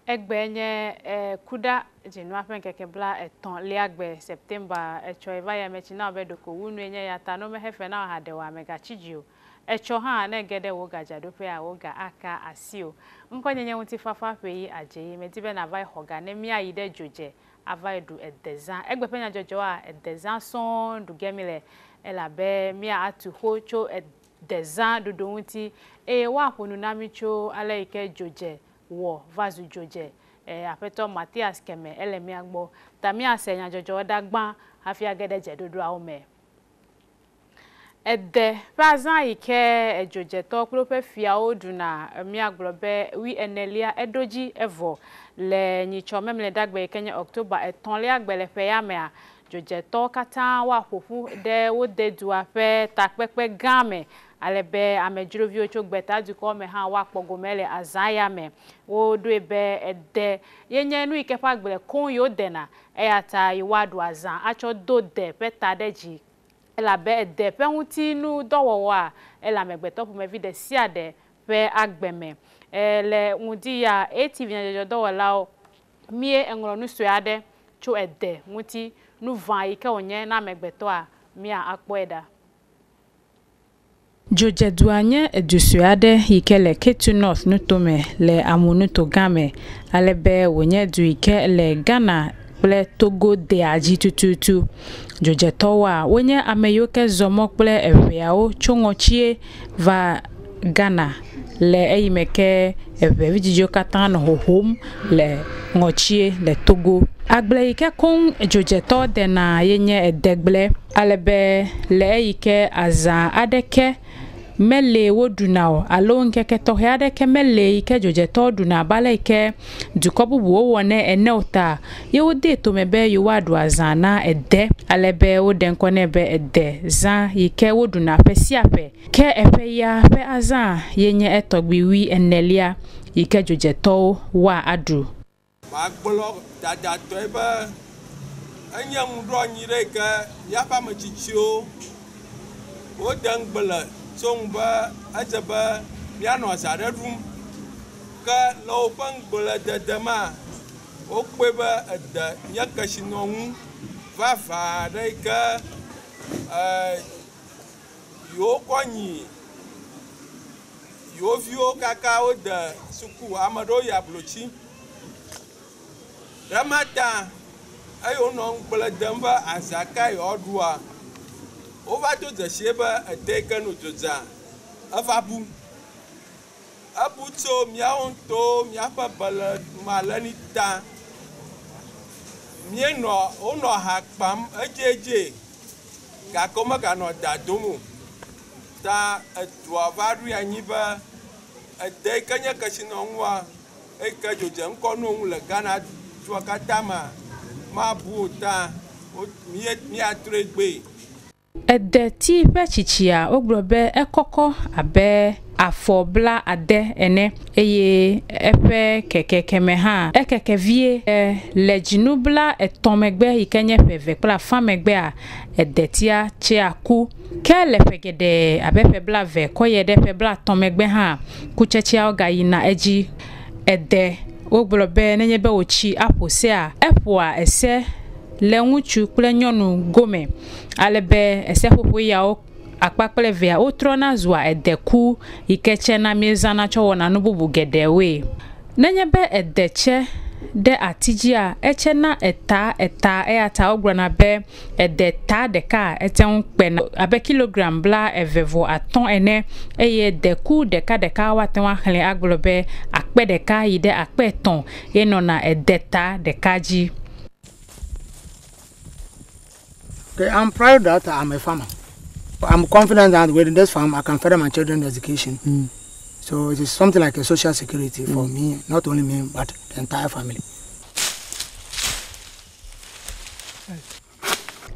Egbe nye Kuɖa dzinua ƒe ŋkeke 30 gbe, September etsɔ va ya me tsi na wo be ɖeko wu nue nye ya ta no mehe fe na wo haɖe o amegatsi dzi o. Etsɔ hã ne ge ɖe wo gadzaɖoƒea wo ga aka asi o. Ŋkɔ nye nye ŋutifafa ƒe yi adze yi medi be nava xɔ ga ne míayi ɖe dzodze ava ɖu edezã. Egbe ƒe nyadzɔdzɔa edezã sɔŋ ɖu ge mi le elabe mía atu xo tso edezã ɖuɖu ŋuti eye woaƒo nu na mi tso ale yi ke dzodze wɔ va zu dzodze. Aƒetɔ Mathias Keme ele mía gbɔ. Ta míase nyadzɔdzɔwo ɖa gbã hafi age ɖe dzeɖoɖoawo me. Ede ƒe azã yi ke edzodzetɔ kple woƒe fiawo ɖuna míagblɔ be 40 eɖo dzi evɔ le nyitsɔ memleɖagbe yi ke nye October 3 gbe le ƒe ya mea, dzodzetɔwo katã woaƒo ƒu ɖe wo dedua ƒe takpekpe gã me ale be amedzroviwo tso gbetadukɔ me hã woakpɔ gome le azã ya me. Woɖoe be ede ye nye nu yi ke ƒe agble koŋ yewo dena eya ta yewoaɖu azã atsɔ do de ƒe ta ɖe dzi elabe ede ƒe ŋutinu dɔwɔwɔa ele amegbetɔ ƒomevi ɖe sia ɖe ƒe agbe me. Le ŋdi ya ATV nyadzɔdzɔdɔwɔlawo mie eŋlɔ nu sue aɖe tso ede ŋuti nu vã yi ke wònye na amegbetɔa mía akpɔe ɖa. Dzodzedua nye edu sue aɖe yi ke le Ketu North nutome le Amunuto gã me ale be wònye du yi ke le Ghana kple Togo dea dzi tututu. Dzodzetɔwoa wonye ame yiwo ke zɔ mɔ kple eʋeawo tso ŋɔtsie va Ghana le eyime ke eʋe vidzidziwo katã nɔ hohom le ŋɔtsie le Togo. Agble yi ke koŋ dzodzetɔ dena ye nye edegble ale be le eyi ke azã aɖeke mele woɖuna o alo ŋkeke tɔxɛ aɖeke mele yi ke dzodzetɔwo ɖuna abe ale yi ke dukɔ bubuwo wɔnɛ ene o ta ye wodee tome be yewoaɖu azã na ede ale be woɖe ŋkɔ nɛ be ede zã yi ke woɖuna ƒe sia ƒe. Ke eƒe ya ƒe azã ye nye etɔgbi 40 yi ke dzodzetɔwo woa aɖu. Magblɔ dadatɔe be enye ŋuɖoanyi ɖe yi ke míaƒe ametsitsiwo wode ŋugble tso ŋu be edze be míanɔ azã ɖe ɖum. Ke le woƒe ŋugbledede ma, wokpɔe be ede nye kesinɔnu vavã ɖe yi ke yewokɔ nyi yewo viwo kaka wode suku, ame ɖewo yi ablotsi. Ɖe ma ta eye wonɔ ŋugble dem be azã ka yewoaɖua, wova do dzesie be ede yi ke no dzodzea eva bu. Ebu tso míawo ŋutɔwo míaƒe belemaleni ta. Míenɔ wonɔ ha kpam edziedzi gake womeganɔ da dom o. Ta edua va ɖoe anyi be ede yi ke nye kesinɔnua eyi ke dzodze ŋkɔ no ŋu le Ghana dua katã mea, mabu o ta míatrɔe gbee. Edeti ƒe tsitsia wogblɔ be ekɔkɔ abe afɔ 70 ene eye eƒe kekekeme hã ekeke vie. Le dzinu 30 megbe yi ke nye ƒe 2.5 megbea, edetia tsea ku. Ke le ƒe geɖe abe ƒe 20 kɔ yie ɖe ƒe 50 megbe hã, kutsetseawo gayina edzi. Ede wogblɔ be nenye be wòtsi aƒo sea, eƒoa ese le ŋutsu kple nyɔnu gome ale be eseƒoƒo yawo akpa kple evea wotrɔna zua edeku yi ke tsena míezãna tsɔ wɔna nu bubu geɖewoe. Nenye be ede tse ɖe ati dzia, etsena eta eta eya ta wogblɔna be ede ta ɖeka ete ŋu kpena abe kilogram 22.5 ene eye deku ɖeka ɖeka woate ŋu axlẽ agblɔ be 1000 yi ɖe 3000 ye nɔna ede ta ɖeka dzi. Okay, I'm proud that I'm a farmer. I'm confident that with this farm I can further my children's education. So it is something like a social security for me, not only me, but the entire family.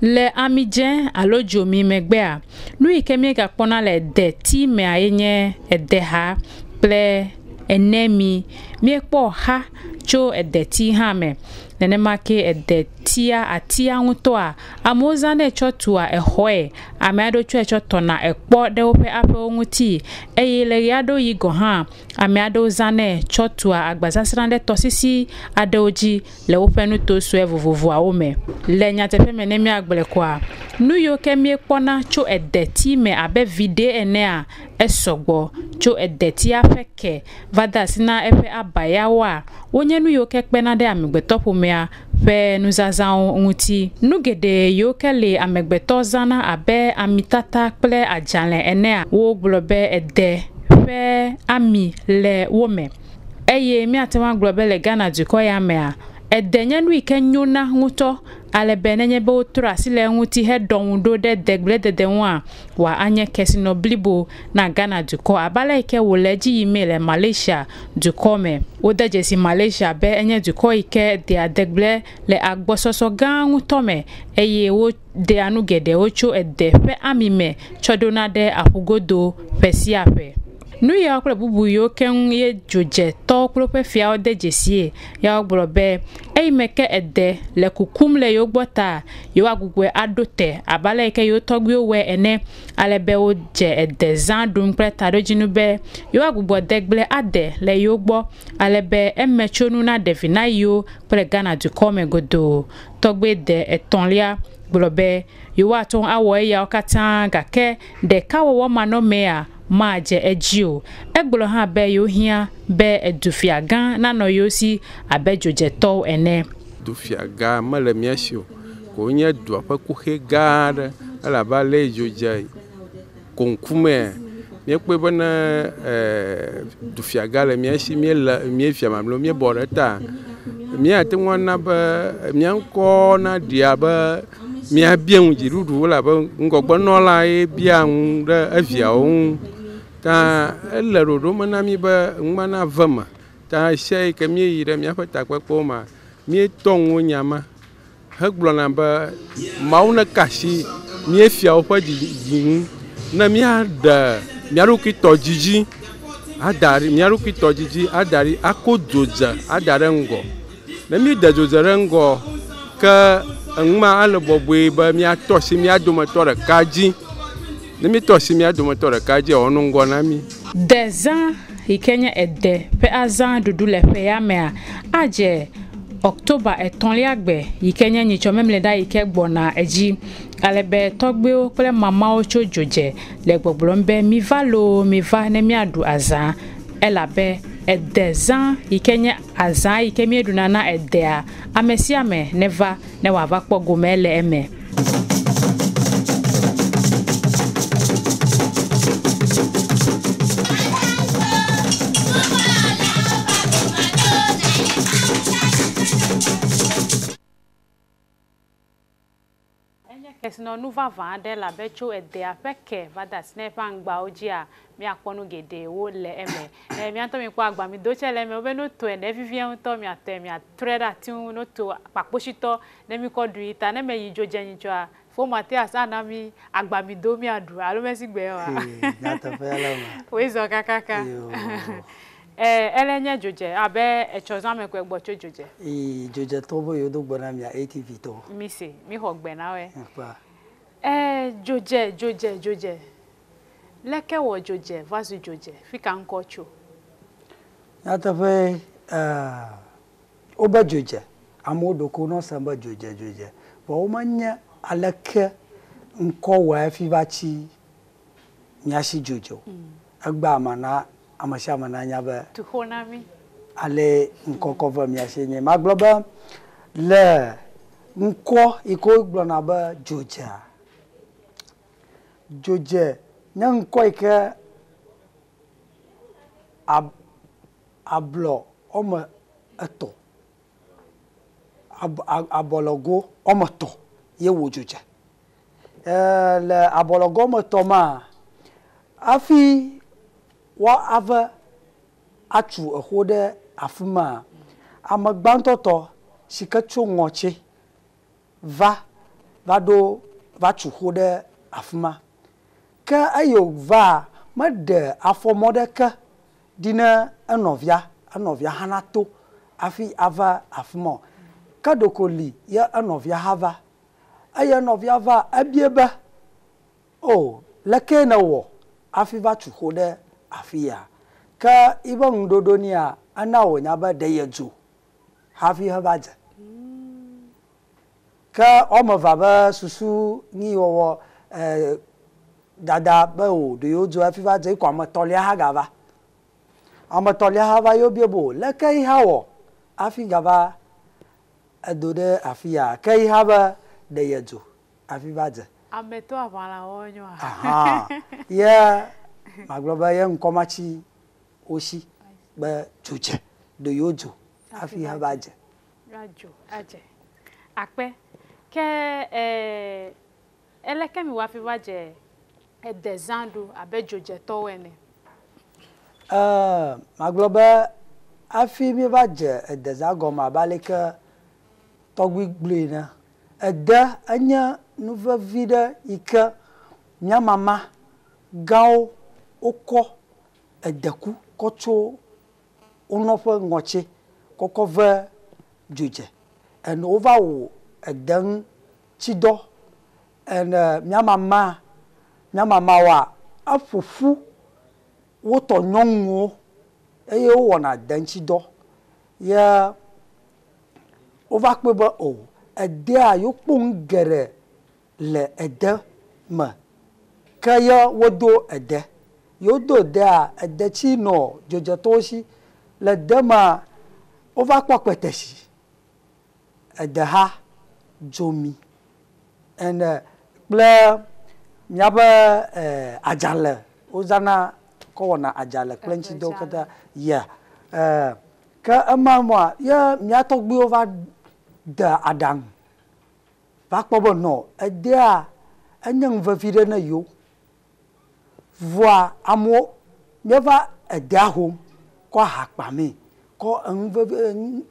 Le amidze alo dzomi megbea, nu yi ke míegakpɔna le deti mea ye nye edeha kple enemi. Míekpɔ xa tso edeti hã me. Nenema ke edetia atia ŋutɔa, amewo zãnɛ tsɔ tua exɔe, ame aɖewo tsɔe tsɔ tɔna ekpɔ ɖe woƒe aƒewo ŋuti eye le ɣe aɖewo ɣi gɔ̃ hã, ame aɖewo zãnɛ tsɔ tua agbasasra ɖe tɔsisi aɖewo dzi le woƒe nuto sue vovovoawo me. Le nyateƒe me ne míagblɔe koa, nu yiwo ke míekpɔna tso edeti me abe viɖe enea, esɔgbɔ tso edetia ƒe ke va de asi na eƒe abayawoa, wonye nu yiwo ke kpena ɖe amegbetɔƒomea ƒe nuzazãwo ŋuti. Nu geɖe yiwo ke le amegbetɔ zãna abe amitata kple adzalẽ enea, wogblɔ be ede ƒe ami le wo me. Eye míate ŋu agblɔ be le Ghana dukɔ ya mea, ede nye nu yi ke nyona ŋutɔ ale be nenye be wotrɔ asi le eŋuti heɖɔ ŋu ɖo ɖe degbledede ŋua, wòa anye kesinɔ blibo na Ghana dukɔ abe ale yi ke wòle edzi yimee le Malaysia dukɔ me. Wode dzesi Malaysia be enye dukɔ yi ke dea degble le agbɔsɔsɔ gã ŋutɔ me eye woɖea nu geɖewo tso ede ƒe ami me tsɔ ɖona ɖe aƒugodo ƒe sia ƒe. Nu yawo kple bubu yiwo keŋ ye dzodzetɔwo kple woƒe fiawo de dzesie ya wogblɔ be eyime ke ede le kukum le yewo gbɔ ta yewoagbugbɔe aɖo te abe ale yi ke yewo tɔgbuiwo wɔe ene ale be wodze ede zã ɖum kple taɖodzinu be yewoagbugbɔ degble ade le yewo gbɔ ale be emetsonu naɖe vi na yewo kple Ghana dukɔ me godoo. Tɔgbe de etɔ̃lia gblɔ be yewoate ŋu awɔ eyawo katã gake ɖekawɔwɔ manɔmea madze edzi o. Egblɔ hã be yewohiã be edufiagã nanɔ yewo si abe dzodzetɔwo ene. Dufiagã mele mía si o. Ko wonye dua ƒe kuxi gã aɖe elabe ale dzodze konkumea míekpɔe bena dufiagã le mía si míele míefia mamlɛwo míebɔ ɖe ta. Míate ŋu ana be mía ŋkɔ naɖi abe míabia ŋu dziɖuɖu elabe ŋgɔgbenɔla ye bia ŋu ɖe eviawo ŋu. Ta ele ɖoɖo me na mí be numa nave me. Ta sia yi ke míeyi ɖe míaƒe takpekpewo mea, míetɔ ŋu nya ma hegblɔna be Mawu neka asi mía fiawo ƒe dzi ŋu ne míaɖe mía ɖokui tɔ dzidzi ada ɖi mía ɖokui tɔ dzidzi ada ɖi ako dzodze ada ɖe ŋgɔ. Ne míede dzodze ɖe ŋgɔ ke enuma ele bɔbɔe be míatɔ asi mía dometɔ ɖeka dzi. Ne míetɔ asi mía dometɔ ɖeka dzi wòanɔ ŋgɔ na mí. Dezã yi ke nye ede ƒe azã ɖuɖu le ƒe ya mea adze Ɔktoba etɔ̃lia gbe yi ke nye nyitsɔ memleɖa yi ke gbɔna edzi ale be tɔgbuiwo kple mamawo tso dzodze le gbɔgblɔm be miva loo miva ne míaɖu azã elabe ede zã yi ke nye azã yi ke míeɖuna na edea ame sia ame neva ne wòava kpɔ gome le eme. Enye kesinɔnu vavã aɖe elabe tso edea ƒe ke va de asi na eƒe aŋgbawo dzia, míakpɔ nu geɖewo le eme. Mía ŋutɔ mikpɔ agbamido tsɛ le eme wobe notoe ne evivia ŋutɔ miatɔe miatrɔe ɖe ati ŋu noto kpakpositɔ ne mikɔ ɖui ta ne meyi dzodze nyitsɔa fo Mathias ana mi agbamido miaɖu alo mesi gbe oa. Nyateƒe le eme. Woe zɔ kakaka. Ele nye dzodze abe etsɔ zã me koe gbɔ tso dzodze. Ee, dzodzetɔwo be yewo do gbe na mia ATV tɔwo. Mi se, mi xɔ gbe na woe. Ekpa. Dzodze, dzodze, dzodze. Leke wɔ dzodze va zu dzodze? Fi ka ŋkɔ tso? Nyateƒe, wobe dzodze. Amewo ɖo ko nɔ sem be dzodze, dzodze. Vɔ womenye aleke ŋkɔ wɔe hafi va tsi mía si dzodze o. Egbea mana ame sia ame nanya be Tu xo na mí. Ale ŋkɔ kɔ ve mía si nye. Magblɔ be le ŋkɔ yi ke wogblɔna be dzodzea, dzodze nye ŋkɔ yi ke ablɔ woame etɔ̃, abɔlɔgo woame etɔ̃ ye wɔ dzodze. Le abɔlɔgo woame etɔ̃ ma, hafi woava atu exɔ ɖe afi ma, ame gbãtɔtɔ si ke tso ŋɔtsi va ɖo va tu xɔ ɖe afi ma. Ke eye wòva meɖe afɔmɔ ɖeke ɖi ne enɔvia, enɔvia hã nato hafi ava afi ma o. Ke ɖeko li ye enɔvia hã va. Eye enɔvia va ebie be, o leke nèwɔ hafi va tu xo ɖe afi ya? Ke yiƒe ŋuɖoɖo nia, ena wònya be ɖe yedzo hafi heva dze. Ke woame evea be susu nyuiwɔwɔ dada be o ɖe yewodzo hafi va dze eko ame etɔ̃lia hã gava. Ame etɔ̃lia hã va ye wobia be o leke yi hã wɔ hafi gava edo ɖe afi ya? Ke yi hã be ɖe yedzo hafi va dze. Ame to aʋalawo nyoa. Aha. Ye magblɔ be ye ŋkɔ ma tsi wo si be dzodze ɖe yewodzo hafi heva dze. Adzo adze. Akpe. Ke eleke mi wɔ hafi va dze edezã ɖu abe dzodzetɔwo ene? Magblɔ be hafi míeva dze edezã gɔme abe aleke tɔgbui gblɔe ene, ede enye nu vevi ɖe yi ke mía mama gãwo wokɔ edeku kɔ tso wo nɔƒe ŋɔtsi kɔkɔ ve dzodze. Ene wova wɔ ede ŋutidɔ. Ene mía mama mía mamawoa eƒo ƒu wotɔ nyɔnuwo eye wowɔna ede ŋutidɔ. Ye wova kpɔe be o edea yewokpɔ nu geɖe le ede me. Ke ye wodo ede. Yewodo edea, edetsi nɔ dzodzetɔwo si. Le ede mea, wova kpɔ kpetesi, edeha, dzomi ene kple míaƒe adzalẽ. Wozãna kɔ wɔna adzalẽ kple ŋutidɔwo katã. Ya. Ke ema mɔa, ye mía tɔgbuiwo va de aɖaŋu va kpɔ be nɔ edea enye nu vevi ɖe ne yewo. Vɔa amewo míeva edea hom kɔ aha kpamee, kɔ enu vevi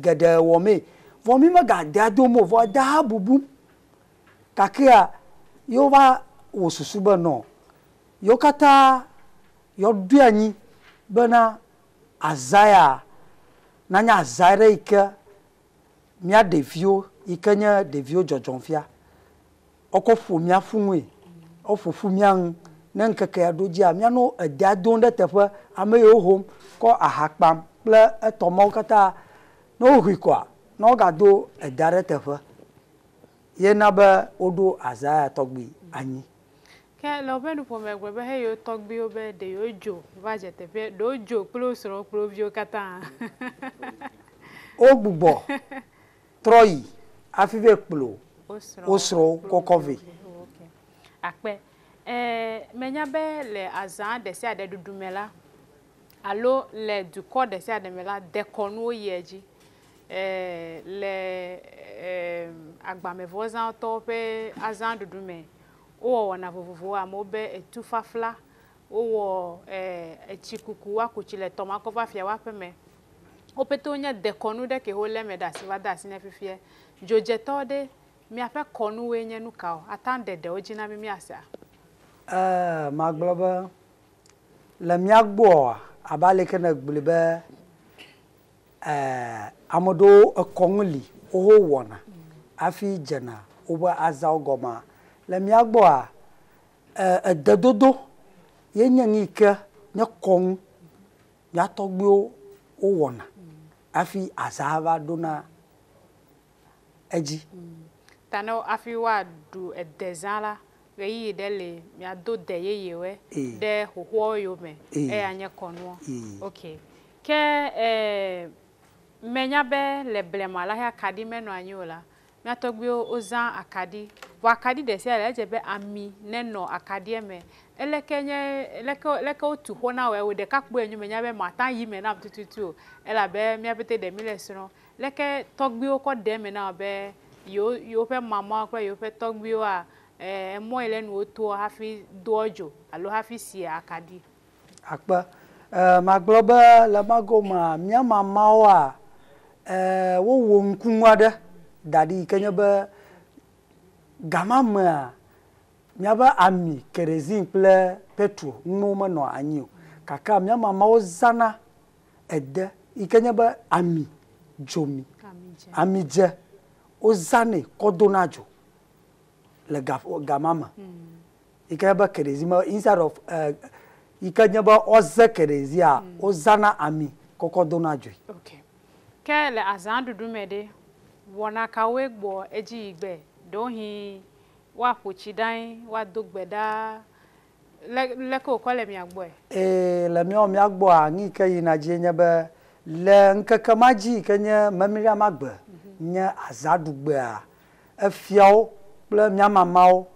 geɖe wɔmee. Vɔ mi megadea dom o, vɔ edea hã bubum. Gakea yewo va wɔ susu be nɔ yewo katã yewoɖoe anyi bena azã ya nanye azã ɖe yi ke mía ɖeviwo yi ke nye ɖeviwo dzɔdzɔm fia wokɔ ƒo mía ƒu ŋui, woƒo ƒu mía ŋu. Ne ŋkeke ya ɖo dzia, míanɔ edea dom ɖe teƒe, ame yiwo hom kɔ aha kpam kple etɔ mawo katã ne wohoe koa, ne wogado edea ɖe teƒe. Ye na be woɖo azã ya tɔgbi anyi. Ke le woƒe nuƒome gblɔ be heyiwo tɔgbuiwo be ɖe yewodzo va dze teƒe, ɖe wodzo kple wo srɔ̃wo kple wo viwo katã. Wogbugbɔ trɔ yi hafi va kplɔ wo srɔ̃wo kɔkɔ vɛ. Akpe. Menya be le azã ɖe sia ɖe ɖuɖu me la, alo le dukɔ ɖe sia ɖe me la, dekɔnuwo yia edzi. Le agbamevɔzãtɔwo ƒe azãɖuɖu me, wowɔ wɔna vovovowo. Amewo be etufafla, wowɔ etsikuku, woaku tsi le tɔme akɔ va fia woaƒe me. Wo pete wonye dekɔnu ɖe ke wolé eme ɖe asi va de asi ne fifia. Dzodzetɔ ɖe, miaƒe kɔnuwoe nye nu kawo? Ate ŋu ɖe ɖewo dzi na mi míasea? Magblɔ be le mía gbɔa, abe aleke nègblɔe be ame ɖewo ekɔnu li woho wɔna hafi dzena woƒe azãwo gɔmea. Le mía gbɔa, ededodo ye nye nu yi ke nye kɔnu mía tɔgbuiwo wowɔna hafi azã va ɖona edzi. Ta ne hafi woaɖu edezã la, ɣeyiɣi ɖe le miado de yeyewoe ɖe xoxoawo yome. Eya nye kɔnua. Ok. Ke menya be le blema la, akaɖi menɔ anyi o la, mía tɔgbuiwo wozã akaɖi. Vɔ akaɖi ɖe sia ɖe edze be ami nenɔ akaɖia me. Eleke nye leke leke wotu xɔ na wɔe? Wò ɖeka kpoe nyo menya be mata yi me nam tututu o. Elabe mía pete ɖe mi le srɔ̃. Leke tɔgbuiwo kɔ ɖe eme na wo be yewo yewoƒe mamawo kple yewoƒe tɔgbuiwoa emɔ yi le nu wotoa hafi doa dzo alo hafi sia akaɖi. Akpe. Magblɔ be le ma gomea, mía mamawoa, wowɔ ŋkunu aɖe da ɖi yi ke nye be gama mea, míaƒe ami, kerosene kple petrol nuwo menɔ anyi o. Gake mía mamawo zãna ede yi ke nye be ami. dzomi, amidze, wozãnɛ kɔ dona dzo le ga gama me. Yi ke be kerezi me instead of yi ke nye be woaze kerezia, wozãna ami kɔkɔ dona dzoe. Ok. Ke le azãɖuɖu me ɖe, wɔna kawoe gbɔ edzi yi gbe? Ɖewohĩ woaƒo tsi ɖe anyi, woado gbe ɖa. Le leke wòkɔ le mia gbɔe? Ee, le míawo mía gbɔa, nu yi ke yina dzie nye be le ŋkeke ma dzi yi ke nye Memleɖamagbe nye azãɖugbea, efiawo kple mía mamawo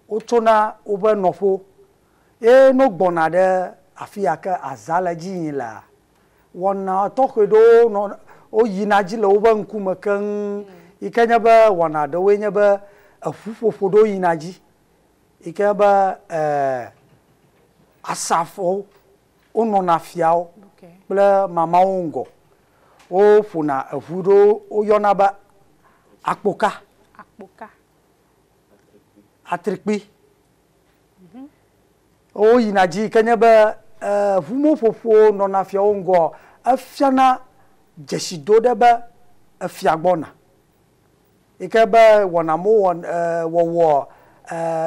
wotsona woƒe nɔƒewo ye ne wogbɔna ɖe afi ya ke azã le edzi yim lea, wɔna tɔxɛ ɖewo nɔ woyina dzi le woƒe ŋkume keŋ yi ke nye be wɔna ɖewoe nye be eƒuƒoƒo ɖewo yina dzi yi ke be asrafowo wonɔna fiawo kple mamawo ŋgɔ. Woƒona eʋu ɖewo woyɔna be akpoka. Akpoka. Atrikpui. Woyina dzi yi ke nye be ʋumeƒoƒo nɔna fiawo ŋgɔ efiana dzesido ɖe be efia gbɔna. Yi ke be wɔna mo wɔ wɔwɔ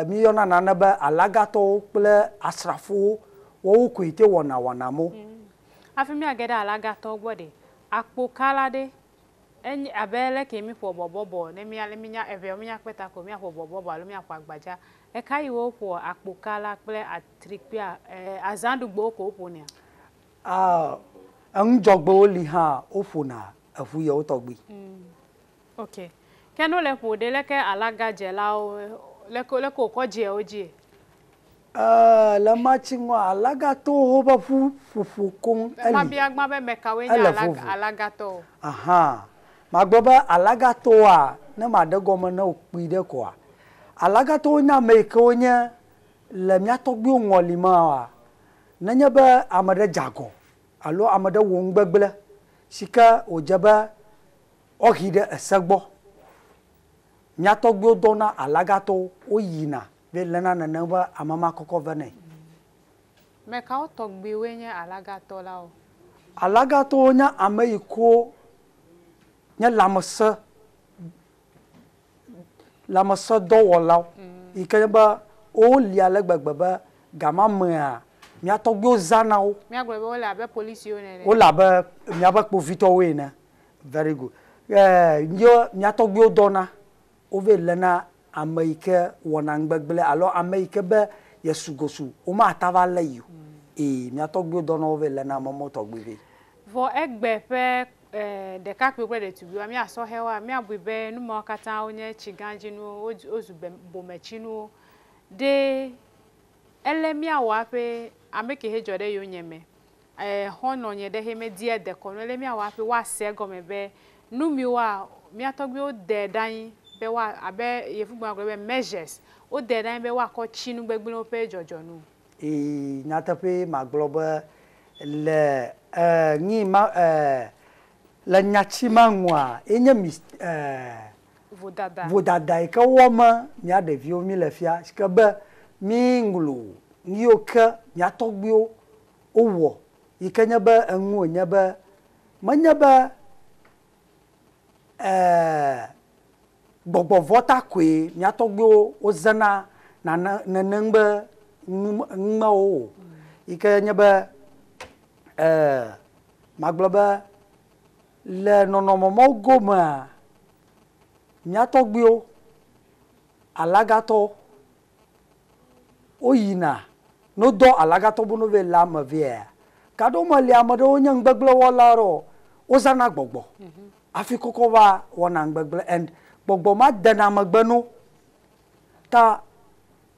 míyɔna nane be alagatɔwo kple asrafowo woawo koe te wɔna wɔna mo. Hafi míage ɖe alagatɔwo gbɔ ɖe, akpoka la ɖe, enye abe leke míƒo bɔbɔbɔ ne mía mínya eʋeawo mínya kpe ta ko míaƒo bɔbɔbɔ alo míaƒo agbadza. Eka yi woƒo akpoka la kple atrikpuia azãɖugbewo ko woƒonɛa? Ah, eŋudzɔgbewo li hã woƒona eʋu yawo tɔgbi. Ok. Ke ne wole ƒo ɖe leke alagadzelawo leke leke wòkɔ dzea wo dzie? Le matsi ŋua alagatɔwo ƒe ƒuƒoƒo koŋ eli. Mabia gbã be me kawoe nye Ele vovo. alagatɔwo? Aha. Magblɔ be alagatɔwoa, ne maɖe gɔme ne wò kpui ɖe koa, alagatɔwo nye ame yi ke wonye le mía tɔgbuiwo ŋɔli mea, nenye be ame ɖe dze agɔ alo ame ɖe wɔ nugbegblẽ si ke wòdze be woahi ɖe ese gbɔ. Mía tɔgbuiwo dɔna alagatɔwo woyina ve léna nenem be ame ma kɔkɔ ve nɛ. Me kawo tɔgbuiwoe nye alagatɔ la o? Alagatɔwo nye ame yi ko nye lãmesẽ lãmesẽdɔwɔlawo yi ke nye be woli ale gbegbe be gama mea mía tɔgbuiwo zãna wo. Míagblɔ be wole abe polisiwo nene. Wole abe míaƒe kpovitɔwo ene. Very good. Ye mía tɔgbuiwo dɔna wove léna ame yi ke wɔna nugbegblẽ alo ame yi ke be yesugosu womata va lé yi o. Ee, mía tɔgbuiwo dɔna wove léna ame mawo tɔgbi vɛ. Vɔ egbe ƒe ɖekakpui kple ɖetugbiwoa, mía sɔhɛwoa, míabui be nu mawo katã wonye tsigãdzinuwo, wozu bometsinuwo. Ɖe ele míawɔ aƒe ame ke he dzɔ ɖe yonyeme, xɔlɔ̃nye ɖe he media dekɔnu, ele míawɔ aƒe woase egɔme be nu miwoa, mía tɔgbuiwo de ɖe anyi be woa abe yevugbe gblɔ be measures, wode ɖe anyi be woakɔ tsi nugbegblẽwo ƒe dzɔdzɔ nu. Ee, nyateƒe magblɔ be le nyi ma le nyatsi ma ŋua enye mis Vodada. vodada yi ke wɔme mía ɖeviwo mi le fia si ke be mi ŋlɔ nu yiwo ke mía tɔgbuiwo wowɔ yi ke nye be enu wònye be menye be gbɔgbɔvɔ ta koe mía tɔgbuiwo wozãna nane nenem be numawo o. Yi ke nye be magblɔ be le nɔnɔme mawo gomea, mía tɔgbuiwo, alagatɔwo woyina ne wodɔ alagatɔwo be ne wova le ame vea, gaɖewo me li ame ɖewo nye nugbegblẽwɔla ɖewo, wozãna gbɔgbɔ hafi kɔkɔ va wɔna nugbegblẽ and gbɔgbɔ ma dena megbe no. Ta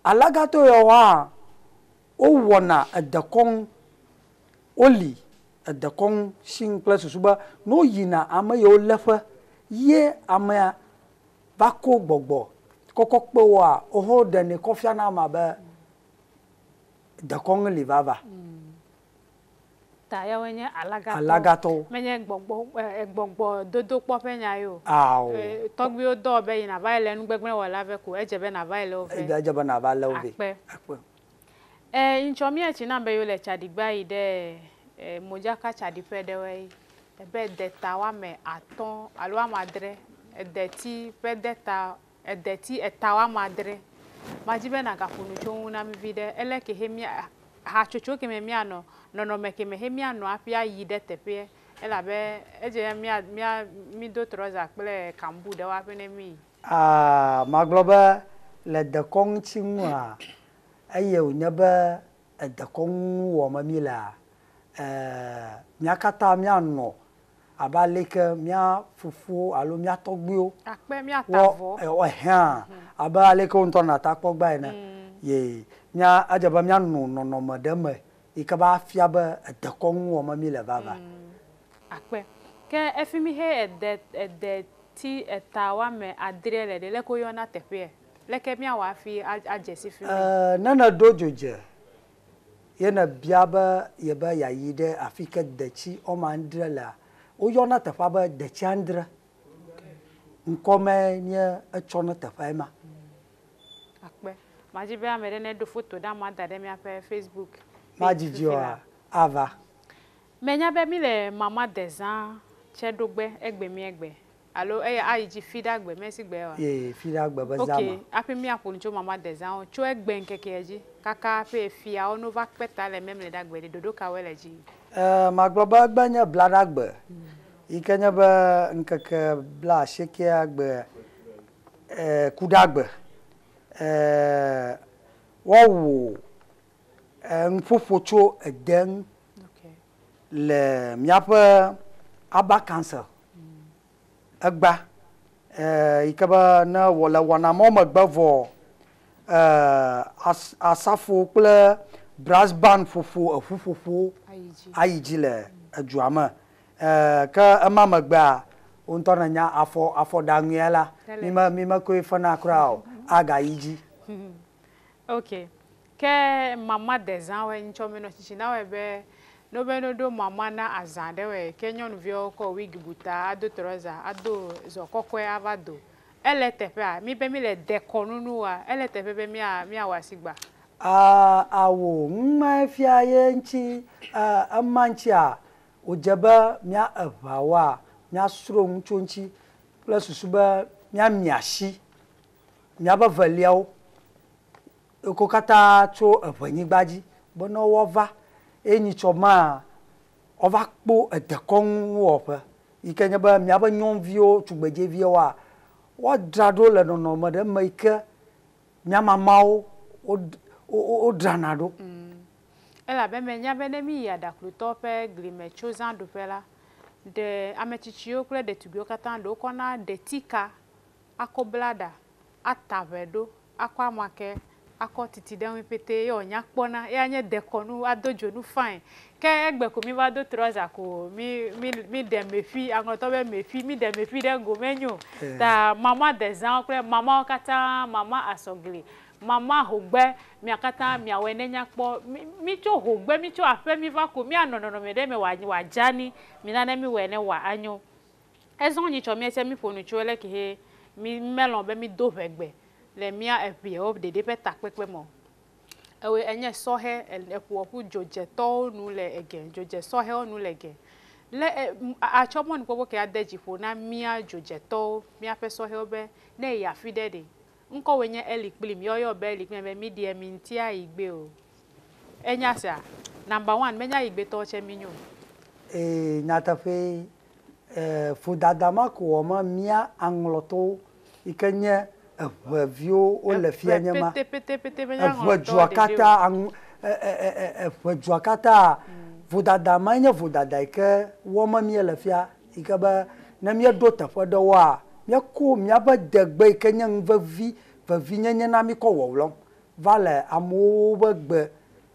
alagatɔ yawo hã wowɔna edekɔnu, woli edekɔnu si kple susu be ne woyina ame yiwo léƒe ye amea va ko gbɔgbɔ kɔkɔ kpe woa, woho ɖenɛ kɔ fiana amea be dekɔnu li vava. Ta yawoe nye alagatɔwo. Alagatɔwo. Menye gbɔgbɔ gbɔgbɔ dodokpɔ ƒe nya ye o. Ao. Tɔgbuiwo dɔ be yina va yi le nugbegblẽwɔla ve ko edze be nava yi le wo ve. Edze be nava le wo ve. Akpe. Akpe. Ŋtsɔ mía tsi nam be yewo le tsaɖigbe ayi ɖe modzaka tsaɖiƒe ɖewoe. ebe deta woame atɔ̃ alo woame adre, edeti ƒe deta, edeti eta woame adre. Madzi be nàgaƒo nu tso eŋu na mí viɖe. Ele ke he mía, hatsotso ke me míanɔ, nɔnɔme ke me he míanɔ hafi ayi ɖe teƒea elabe edze be mía, mía, mído trɔza kple kambu ɖewo hafi ne míyi. Aa, magblɔ be le dekɔnu ŋuti ŋua, eye wònye be edekɔnu wɔm mílea, mía katã míanɔ abe aleke mía fofowo alo mía tɔgbuiwo Akpe míata avɔ. Wɔ hã abe aleke wo ŋutɔ nɔ atakpɔgba ene. Ye mía edze be míanɔ nɔnɔme ɖe me yi ke va fia be edekɔnu wɔm míle vava. Akpe. Ke efi mi he ede edeti eta woame adre le ɖe, leke woyɔna teƒea? Leke míawɔ hafi adze si fi mi? Ne nèɖo dzodze ye nèbia be yebe yeayi ɖe afi ke detsi woame adre lea, woyɔna teƒea be detsi adre. Ŋkɔme nye etsɔ ne teƒea ma. Akpe. Madzi be ame ɖe neɖo foto ɖe amea da ɖe míaƒe Facebook. Madzidzi oa, ava. Menya be mi le mama dezã tse ɖogbe egbe miegbe alo eya ayi dzi fiɖagbe mesi gbe wa. Ye fiɖagbe be zã Ok, ma. hafi míaƒo nu tso mama dezãwo tso egbe ŋkekea dzi kaka hafi fiawo no va kpe ta le memleɖagbe ɖe ɖoɖo kawoe le dzi? Magblɔ be egbe nye blaɖagbe yi ke nye be ŋkeke bla asiekea gbe kuɖagbe. Woawɔ nuƒoƒo tso ede ŋu le míaƒe Aba Council egba yi ke be ne wɔ le wɔna mɔ megbe vɔ asafo kple brass band ƒoƒo eʋuƒoƒo ayi dzi le edua me. Ke ema megbea wo ŋutɔ nenya afɔ afɔɖaŋuia la mi me mi mekoe fena kura o agayi dzi. Ok. Ke mama dezãwoe ŋtsɔ menɔ tsitsi na wɔe be no be no ɖo mama na azã ɖe wɔe ke nyɔnuviawo kɔ wig bu ta ado trɔza ado zɔ kɔkɔe ava do. Ele teƒea mi be mi le dekɔnu nu wa ele teƒe be mía míawɔ asigba. Awo ŋuma fia ye ŋuti ema ŋutia wòdze be mía eʋawoa míasrɔ̃ nu tso ŋuti kple susu be míamia asi míaƒe veliawo ko katã tso eʋenyigba dzi be ne woava eye nyitsɔ maa woava kpɔ edekɔnuwɔƒe yi ke nye be míaƒe nyɔnuviwo tugbedzeviwoa woadzra ɖo le nɔnɔme ɖe me yi ke mía mamawo wodzrana ɖo. Elabe menya be ne mi yi aɖaklutɔ ƒe gli me tso zãɖuƒe la, ɖe ame tsitsiwo kple ɖetugbiwo katã ɖewo kɔna ɖetika akɔ bla ɖa, ata ʋe ɖo, akɔ amake, akɔ titi ɖe ŋu ƒete ye wònya kpɔna ye anye dekɔnu ado dzonu fine. Ke egbe ko mi va do trɔza ko mi mi mi ɖe meƒi aŋlɔtɔ be meƒi mi ɖe meƒi ɖe go menyo. Ta mama dezãwo kple mamawo katã mama asɔgli mama hogbe mia katã miawɔe ne nya kpɔ mi mi tso hogbe mi tso aƒe mi va ko mianɔ nɔnɔme ɖe me wòadzani mina ne mi wɔe ne wòa anyo. Ezɔ nyitsɔ míetse mi ƒo nu tso ele ke he mi melɔ̃ be mi do ʋegbe le mía eʋewo ɖeɖe ƒe takpekpe me o. Ewɔe enye sɔhɛ eƒoƒu dzodzetɔwo nu le ege dzodze sɔhɛwo nu le ege. Le atsɔ mɔnukpɔkpɔ ke ade dzi ƒo na mía dzodzetɔwo míaƒe sɔhɛwo be ne eyi afi ɖe ɖe ŋkɔwoe nye Eli kplim yɔyɔ be Eli kplim be mi ɖe mi ŋuti ayi gbe o. Enya sia number one menya yi gbetɔwo tse mi nyo. Ee nyateƒe vodada ma ko wɔm mía aŋlɔtɔwo yi ke nye eʋeviwo wole fia nye ma. Pete menya Eʋe dua katã aŋ eʋe dua katã vodada ma nye vodada yi ke wɔm míele fia yi ke be ne míeɖo teƒe ɖewoa míekɔ míaƒe degbe yi ke nye nu vevi vevinyenye na mí kɔ wɔwlɔm va le amewo ƒe gbe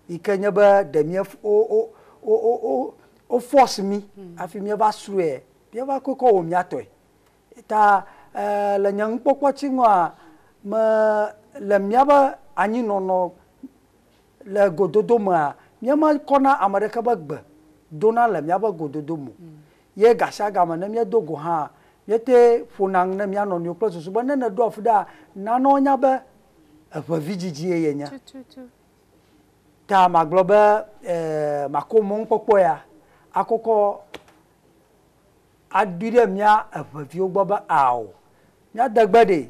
yi ke nye be ɖe mía wo wo wo wo wo force mí hafi míeva srɔ̃e míeva kɔe kɔ wɔ mía tɔe. Ta le nye nukpɔkpɔ tsi ŋua me le míaƒe anyinɔnɔ le gododo mea míemekɔna ame ɖeke ƒe gbe dona le míaƒe gododo me o. Ye gasiagame ne míedo go hã míete ƒona nu ne mía nɔnɔewo kple susu be ne neɖo afi ɖea nana woanya be eʋevi dzidzie yenye. Tututu. Ta magblɔ be makɔ mɔnukpɔkpɔ ya akɔkɔ Aɖui ɖe mía eʋeviwo gbɔ be ao. Mía degbe ɖe,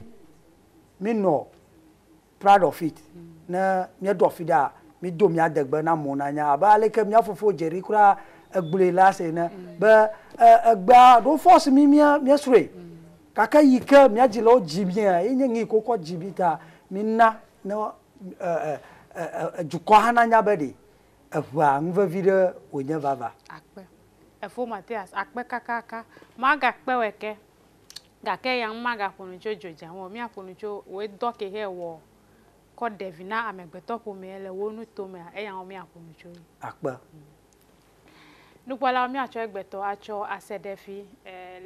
mi nɔ proud of it. Ne míeɖo afi ɖea, mi do mía degbe na amewo nanya abe aleke mía fofo Jerry kura egblɔe la se ene be egbea ɖo force mi mía míesrɔ̃e. Gake yi ke mía dzilawo dzi mía ye nye nu yi ke wokɔ dzi mí ta mina ne ɛ ɛ ɛ dukɔ hã nanya be ɖe eʋea nu vevi ɖe wònye vava. Akpe. Efo Mathias, akpe kakaka. Magakpe wɔ ke. Gake ya magaƒo nu tso dzodze ŋu o. Míaƒo nu tso wò dɔ ke he wɔ kɔ ɖe vi na amegbetɔ ƒomea le wo nutomea, eya ŋu míaƒo nu tso. Akpe. Nukpɔlawo míatsɔ egbetɔ atsɔ ase ɖe fi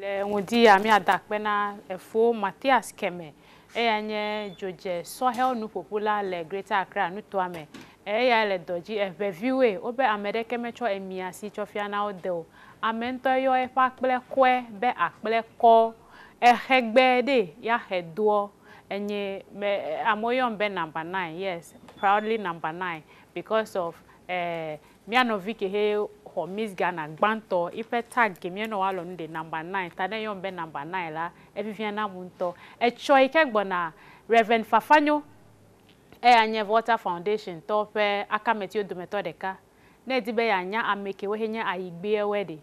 le ŋdi ya míada akpe na efo Mathias Keme. Eya nye dzodze sɔhɛwo nuƒoƒula le Greater Accra nutoa me. Eya le dɔ dzi eʋeviwoe wobe ame ɖeke metsɔ emia si tsɔ fia na wo de o. Ame ŋutɔ yɔ eƒe akple kɔe be akple kɔ. Exegbe ɖe ya xe doɔ. Enye me amewo yɔm be number 9. Yes, proudly number 9 because of mía nɔvi ke he xɔ Miss Ghana gbãtɔ eƒe tag ke míenɔ woalɔ nu de number 9 ta ne yɔm be number 9 la evivia nam ŋutɔ. Etsɔ yi ke gbɔna Reverend Fafanyo eya nye Volta Foundation tɔwo ƒe akametiwo dometɔ ɖeka. Ne edi be yeanya ame kewo he nye ayigbeawoe ɖe,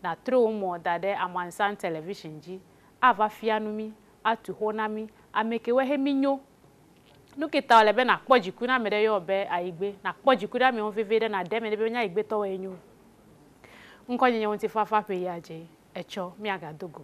nàtrɔ wo mɔ da ɖe Amansan Television dzi ava fia nu mí, atu xo na mí. Ame kewoe he mí nyo. Nu ke ta wòle be nàkpɔ dziku na ame ɖe yɔ be ayigbe, nàkpɔ dziku ɖe amewo vevie ɖe nàɖe eme ɖe be nye ayigbetɔwoe nyo. Ŋkɔnye nye Ŋutifafa ƒe ya dze etsɔ míagado go.